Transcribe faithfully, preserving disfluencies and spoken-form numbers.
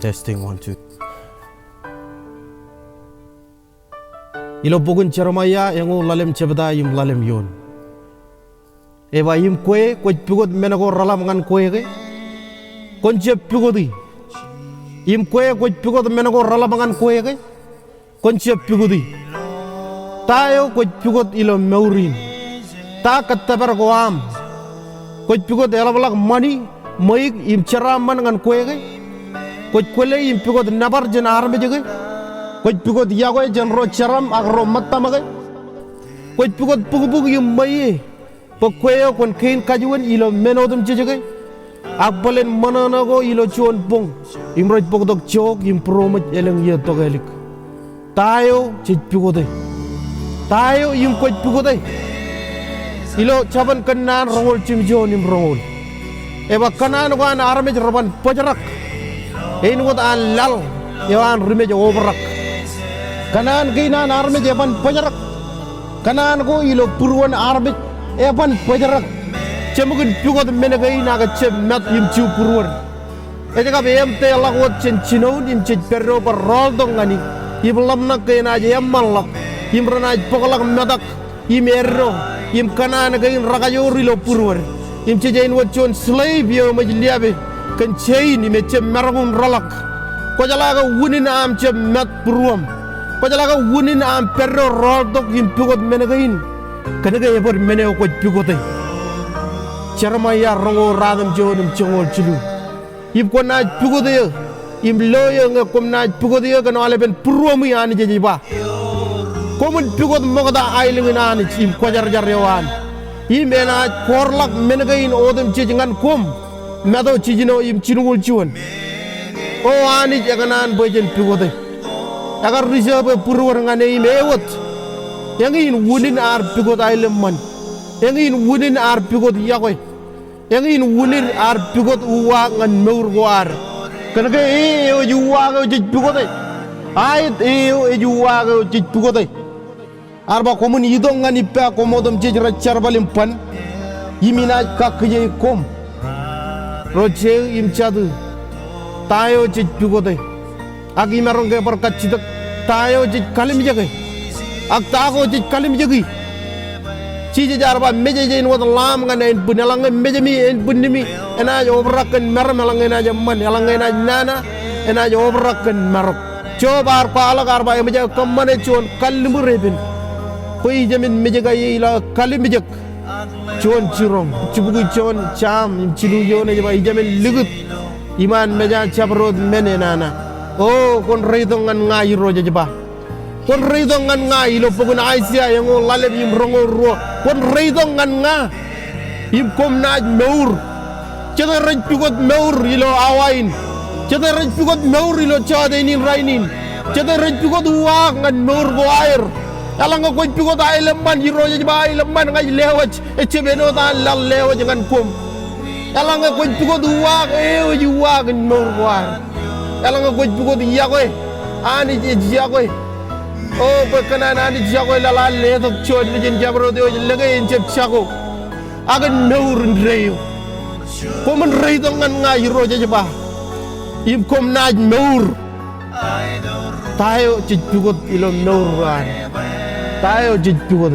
Testing, one, two. Ilo bok in Jeremaia eñoul ḷalem jebta im ḷalem eoon. Eba im kwe kwōj pukot men ko reḷap ñan kwe ke, kwōn jab pukoti. Im kwe kwōj pukot men ko reḷap ñan kwe ke, kwōn jab pukoti. Ta eo kwōj pukot ilo mour in? Ta kōttōpar ko aṃ? Kwōj pukot eḷapḷọk ṃani, ṃweik im jeraaṃṃan ñan kwe ke? Kwōj kwōle im pukot nōbar jān armej ke? Kwōj pukot iọkwe jān ro jeraṃ ak ro ṃōttaṃ ke? Kwōj pukot bukbuk im ṃweiie bwe kwe eo kwōn kein kajuon ilo men otemjej ke? Ak bōlen ṃōṇōṇō ko ilo juon boñ im rej bōktok jook im būroṃōj elōñ ie tokālik. Ta eo jej pukote? Ta eo im kwōj pukote? Ilo Jabōn Kōnnaan roñoul jimjuon im roñoul, eba kōṇaan ko an armej reban bōjrak āinwōt an laḷ eo an ri mej obrak. Kōṇaan kein an armej eban bōjrak. Kōṇaan ko ilo būruon armej eban bōjrak. Jeṃōkin pukot men kein ak jab mat im jibūruon. Ej kab eṃteḷọk wōt jān jinoin im jej pād ro bar rọọltok ñan e im ḷōmṇak ke enaaj eṃṃanḷọk im renaaj bōkḷọk metak im eddo im kōṇaan kein rekajoor ilo būruod. Im jej āinwōt juon slave eo eṃōj liape kōn jein im ejab maroñ in rōḷọk. Kwōjeḷā ke unin aṃ jab mat būruōṃ? Kwōjeḷā ke unin aṃ pād ro rọọltok im pukot men kein? Kōnke ebōd men eo kwōj pukote. Jeremaia roñoul ratimjuon im joñoul jilu. Im kwōnaaj pukot eō, im lo eō ñe koṃ naaj pukot eō kōn aolepen būruōṃi, Anij ej ba. Koṃwin pukot ṃokta aelōñ in Anij im kwōjarjar eo an, im enaaj koorḷọk men kein otemjej ñan koṃ. Matu jijino im jilñuul juon. O Anij, ekōṇaan bwe jen pukote. Ekar ri jab bwe būruod ñan e im ewōt. Eñin unin ear pukot aelōṃṃan. Eñin unin ear pukot iọkwe. Eñin unin ear pukot uwaak ñan mour ko ad. Kōnke e eo ej uwaak eo jej pukote. Aet, e eo ej uwaak eo jej pukote. Ear ba, koṃwin itok ñan ippa, koṃ otemjej rej jerbal im ban, im inaaj kakkije koṃ. Ro jeeṇ im jatū, ta eo jej pukote? Ak imaroñ ke bar kajjitōk, ta eo jej kalimjeke? Ak ta ko jej kalimjeki? Jisōs ear ba, mej ej āinwōt lamb ñan ānbwin. Eḷaññe mejemi, ānbwinnimi enaaj obrak kōn meram, eḷaññe enaaj eṃṃan, eḷaññe enaaj nana, enaaj obrak kōn marok. Job ear kwaḷọk, ear ba, eṃōj aō kōṃṃane juon kalliṃur epen, bwe ijāmin mejeka ie ilo aō kalimjek juon jiroñ. Jibukwi juon Sam im jilu eoon ej ba, ijāmin likūt iṃaan mejān jabdewōt men enana. O, kwōn reitok ñan ña, Irooj ej ba. Kwōn reitok ñan ña. Ilo bok in Aiseia eñoul ḷalem im roñoul ruo. Kwōn reitok ñan ña im koṃ naaj mour. Jete rej pukot mour ilo awa in? Jete rej pukot mour ilo jọtein in rainin? Jete rej pukot uwaak ñan mour ko aer? Eḷaññe kwōj pukot aelōṃṃan, Irooj ej ba, aelōṃṃan ña ij lewōj, ejjab āinwōt an laḷ lewōj ñan koṃ. Eḷaññe kwōj pukot uwaak, e eo ej uwaak in mour ko aer. Eḷaññe kwōj pukot iọkwe, Anij ej iọkwe. O, bwe kōṇaan Anij iọkwe laḷ an letok juon nejin jabdewōt eo ej lōke en jab jako. Ak en mour indeeo. Koṃwin reitok ñan ña, Irooj ej ba, im koṃ naaj mour. Ta eo jej pukot ilo mour ko ad? Ta eo jej pukot?